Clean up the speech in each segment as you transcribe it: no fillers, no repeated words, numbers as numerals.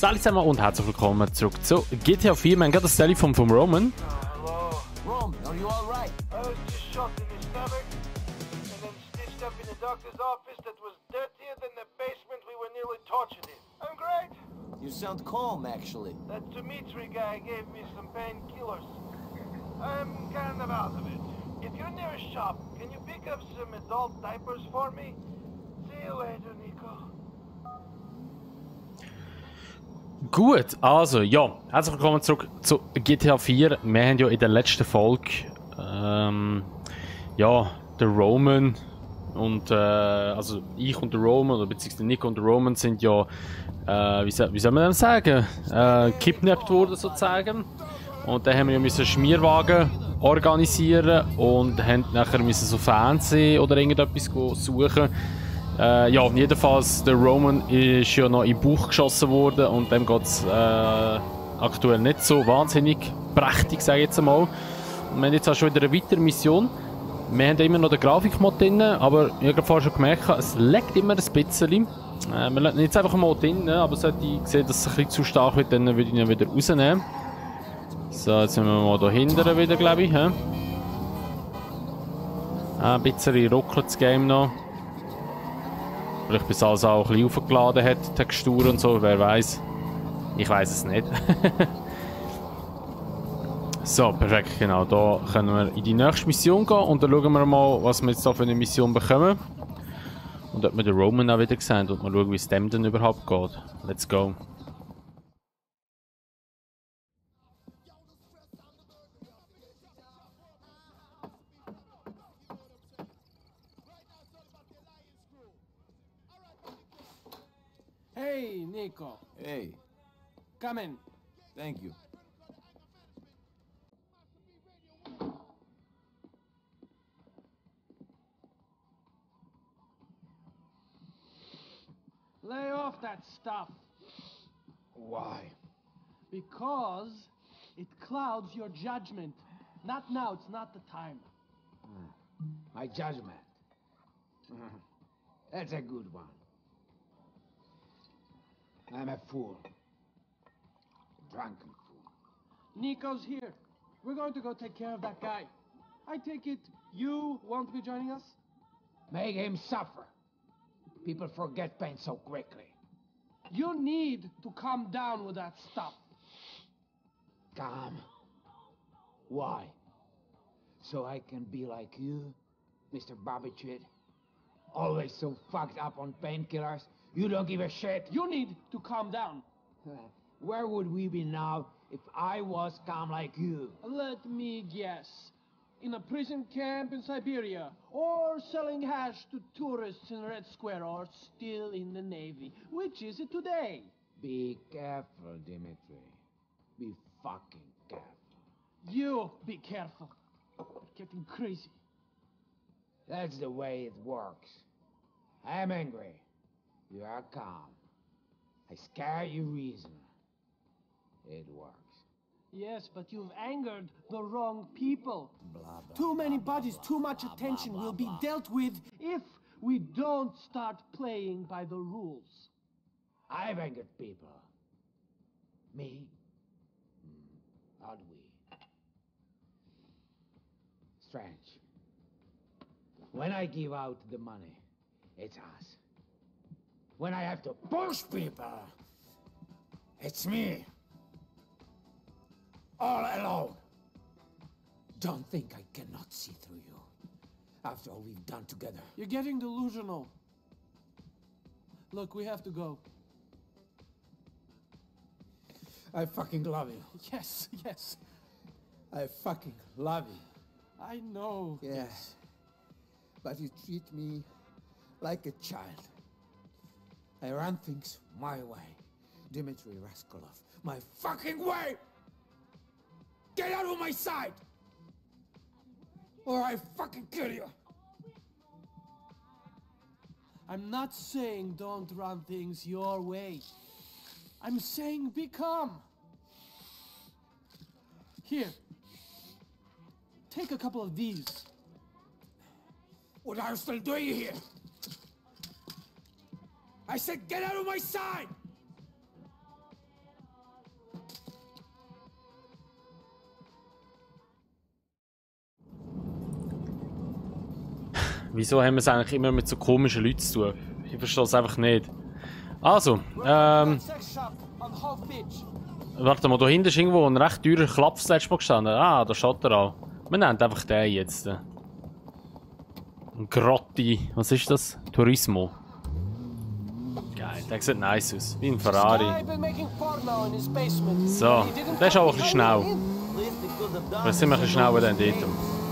Salut zusammen und herzlich willkommen zurück zu GTA 4. Wir haben gerade das Telefon vom Roman. Hello. Roman, are you alright? I was just shot in the stomach and then stitched up in the doctor's office that was dirtier than the basement we were nearly tortured in. I'm great. You sound calm, actually. That Dimitri guy gave me some painkillers. I'm kind of out of it. If you're near a shop, can you pick up some adult diapers for me? See you later, Nico. Gut, also ja, herzlich willkommen zurück zu GTA 4. Wir haben ja in der letzten Folge ja, der Roman und also ich und der Roman, oder beziehungsweise Nico und der Roman sind ja, wie soll man das sagen, kidnappt worden sozusagen. Und dann haben wir ja müssen Schmierwagen organisieren und haben nachher müssen so Fernsehen oder irgendetwas suchen. Ja, jedenfalls, der Roman ist ja noch im Bauch geschossen worden und dem geht es aktuell nicht so wahnsinnig prächtig, sage ich jetzt einmal. Und wir haben jetzt auch schon wieder eine weitere Mission. Wir haben immer noch den Grafikmod drin, aber ich habe vorher schon gemerkt, es leckt immer ein bisschen. Wir lassen ihn jetzt einfach mal drin, aber sollte ich sehen, dass es ein bisschen zu stark wird, dann würde ich ihn wieder rausnehmen. So, jetzt sind wir mal da hinten wieder, glaube ich. Ein bisschen ruckelt das Game noch. Vielleicht bis alles auch ein bisschen aufgeladen hat, Textur und so, wer weiß. Ich weiß es nicht. So, perfekt, genau. Da können wir in die nächste Mission gehen und dann schauen wir mal, was wir jetzt da für eine Mission bekommen. Und ob wir den Roman auch wieder sehen und mal schauen, wie es dem denn überhaupt geht. Let's go. Hey, Nico. Hey, Come in. thank you. Lay off that stuff. Why? Because it clouds your judgment. Not now, it's not the time. My judgment. That's a good one. I'm a fool. Drunken fool. Nico's here. We're going to go take care of that guy. I take it you won't be joining us? Make him suffer. People forget pain so quickly. You need to calm down with that stuff. Calm. Why? So I can be like you, Mr. Barbitrid? Always so fucked up on painkillers, you don't give a shit. You need to calm down. Where would we be now if I was calm like you? Let me guess. In a prison camp in Siberia, or selling hash to tourists in Red Square, or still in the Navy. Which is it today? Be careful, Dimitri. Be fucking careful. You be careful. You're getting crazy. That's the way it works. I am angry. You are calm. I scare you reason. It works. Yes, but you've angered the wrong people. Blah, blah, Too many blah, bodies, blah, too much blah, attention blah, will blah, be blah. dealt with if we don't start playing by the rules. I've angered people. Me? Not we. Strange. When I give out the money, it's us. When I have to push people, it's me. All alone. Don't think I cannot see through you. After all we've done together. You're getting delusional. Look, we have to go. I fucking love you. Yes, yes. I fucking love you. I know. Yes. But you treat me like a child. I run things my way. Dmitri Raskolov, my fucking way! Get out of my sight! Or I fucking kill you! I'm not saying don't run things your way. I'm saying be calm. Here. Take a couple of these. What are you still doing here? I said get out of my sight! Wieso haben wir es eigentlich immer mit so komischen Leuten zu tun? Ich verstehe es einfach nicht. Also, Sex shop on Hove Beach. warte mal, da hinten ist irgendwo ein recht teurer Klaps das letzte Mal gestanden. Ah, da schaut er auch. Wir nennen einfach den jetzt. Ein Grotti. Was ist das? Turismo. Geil, der sieht nice aus. Wie ein Ferrari. So, der ist auch ein bisschen schnell. Wir sind ein bisschen schneller dann dort.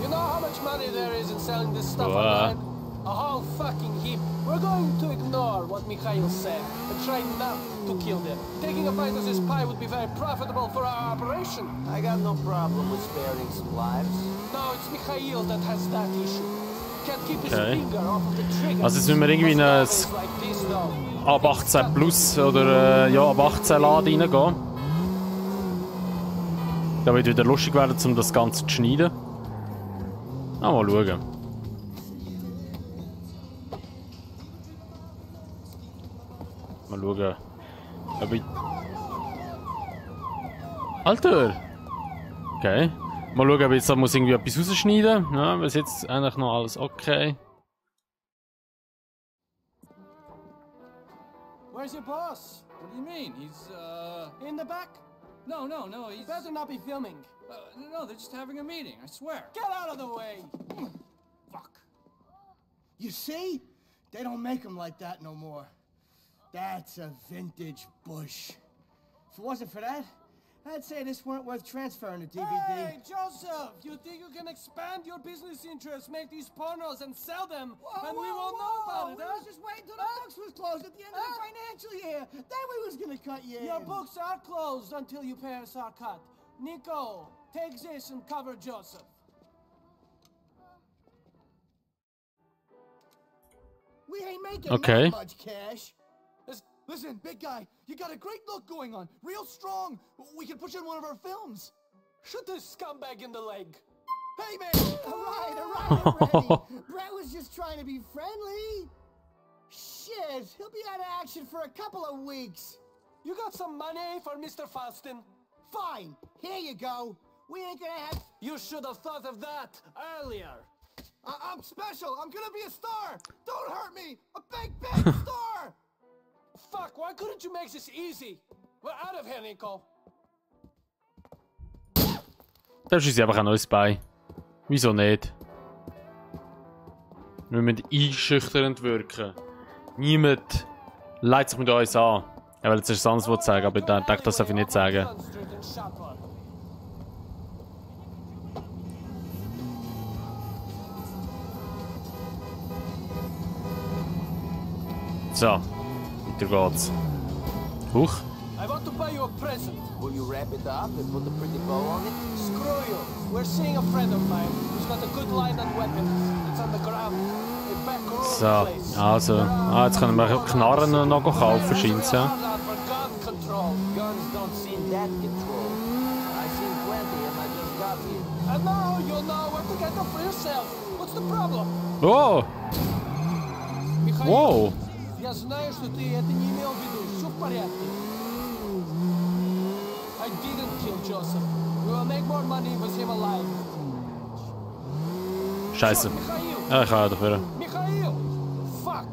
You know how much money there is in selling this stuff Wow. online? A whole fucking heap. We're going to ignore what Mikhail said and try not to kill them. Taking a bite of this pie would be very profitable for our operation. I got no problem with sparing some lives. No, it's Mikhail that has that issue. Can't keep his Okay. finger off of the trigger. Also jetzt müssen wir irgendwie in ein It's like this, though. ab 18 plus oder ja, ab 18 Laden reingehen. Da wird wieder lustig werden, um das Ganze zu schneiden. Ah, mal schauen. Mal schauen. Ob ich... Alter! Okay. Mal schauen, ob ich jetzt da muss irgendwie etwas rausschneiden muss. Ja, bis jetzt eigentlich noch alles okay. Where's your boss? What do you mean? He's, In the back? No, he's... You better not be filming. No, they're just having a meeting, I swear. Get out of the way! Fuck. You see? They don't make them like that no more. That's a vintage Bush. If it wasn't for that, I'd say this weren't worth transferring to DVD. Hey, Joseph! You think you can expand your business interests, make these pornos and sell them, and we won't know about it, We huh? was just waiting till the books was closed at the end of the financial year. Then we was gonna cut you Your in. books are closed until you pay us our cut. Nico, take this and cover Joseph. We ain't making Okay. that much cash. Listen, big guy, you got a great look going on. Real strong. We can put you in one of our films. Shoot this scumbag in the leg. Hey, man! All right, Freddy. Brett was just trying to be friendly. Shit, he'll be out of action for a couple of weeks. You got some money for Mr. Faustin? Fine, here you go. We ain't gonna have... You should have thought of that earlier. I'm special. I'm gonna be a star. Don't hurt me. A big, big star. Fuck, why couldn't you make this easy? We're out of here, Nico. Da ist uns einfach ein neues Bein. Wieso nicht? Wir müssen einschüchternd wirken. Niemand leitet sich mit uns an. Ich will jetzt etwas anderes sagen, aber ich denke, das darf ich nicht sagen. So, weiter geht's. Huch. I want to buy you a present. Will you wrap it up and put a pretty bow on it? Screw you. We're seeing a friend of mine who's got a good line on weapons. It's on the ground. A back room So, place. also. Ah, jetzt können wir Knarren noch kaufen, scheint's, ja. For gun control. Guns don't seem that control. I've seen plenty and I just got here. And now you'll know where to get them for yourself. What's the problem? Oh! Михаил, Wow! я знаю, что ты это не имел в виду. Все в порядке. I didn't kill Joseph. We will make more money with him alive. Scheiße. Mikhail! Ja, ich kann ja dafür. Mikhail! Fuck!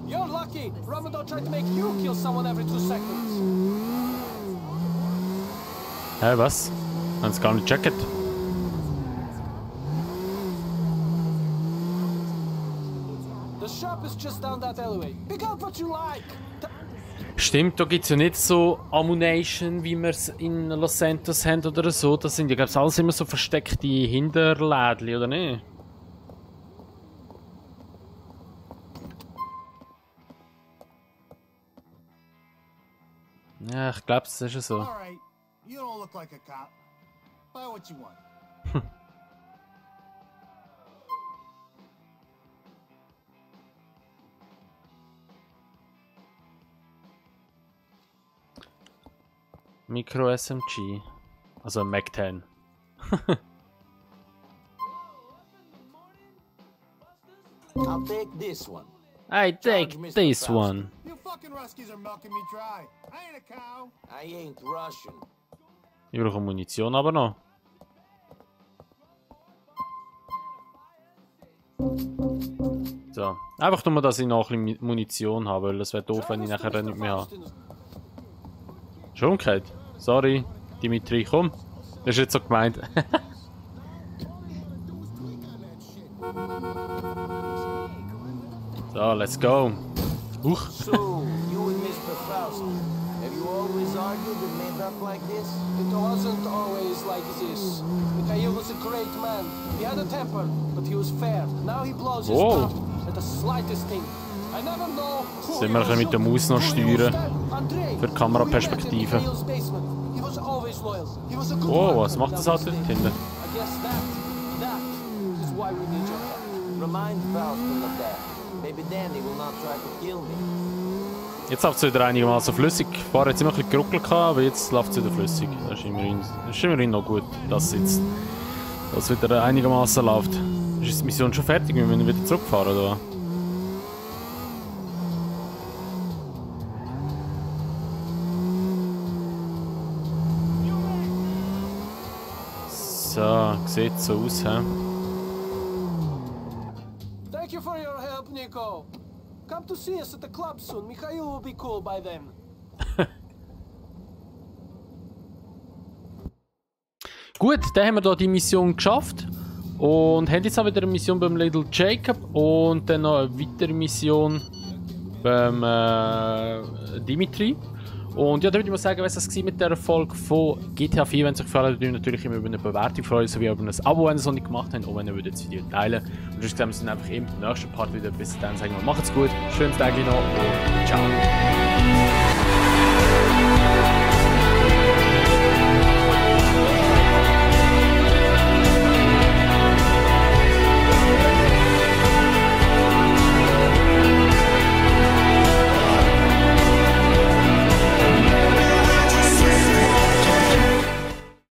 You're lucky. Ramadan tried to make you kill someone every 2 seconds. Hä, was? Haben sie gar nicht gecheckt? The shop is just down that alleyway. Pick out what you like. Stimmt, da gibt es ja nicht so Ammunition, wie wir es in Los Santos haben oder so. Das sind ja, glaube ich, alles immer so versteckte Hinterlädchen, oder nicht? Ja, ich glaube, es ist ja so. All right. You don't look like a cop. Buy what you want. Micro SMG. Also ein Mac 10. I'll take this one. I take this one. You fucking Ruskies are milking me dry. I ain't a cow. I ain't Russian. Ich brauche Munition aber noch. So. Einfach nur, dass ich noch ein bisschen Munition habe, weil das wäre doof, wenn ich nachher nicht mehr habe. Schon umgekehrt. Sorry, Dimitri, komm. Das ist jetzt so gemeint. So, let's go. Huch. So, you and Mr. Faust, have you always argued and made up like this? It wasn't always like this. Mikhail was a great man. He had a temper, but he was fair. Now he blows his Wow. top at the slightest thing. I never know who Sollen wir ein bisschen mit der Maus noch steuern? Für die Kameraperspektive. He was always loyal. He was a good Oh, man. was macht das halt dort hinten? I guess that is why we need your help. Remind Faustin of that. Maybe Danny will not try to kill me. Jetzt läuft es wieder einigermaßen flüssig. Vorher hat es immer ein bisschen geruckelt, aber jetzt läuft es wieder flüssig. Das ist immerhin noch gut, dass es wieder einigermaßen läuft. Ist die Mission schon fertig? Wir müssen wieder zurückfahren, oder? So, sieht so aus, hä? Thank you for your help, Nico. Come to see us at the club soon. Mikhail will be cool by then. Gut, dann haben wir hier die Mission geschafft. Und haben jetzt auch wieder eine Mission beim Little Jacob. Und dann noch eine weitere Mission beim Dimitri. Und ja, da würde ich mal sagen, was das war mit der Folge von GTA 4. Wenn es euch gefallen hat, natürlich immer über eine Bewertung freuen, sowie über ein Abo, wenn ihr es noch nicht gemacht habt, und wenn ihr das Video teilen würdet. Und sonst sehen wir uns dann einfach im nächsten Part wieder. Bis dann sagen wir, macht's gut, schönes Tag noch und ciao.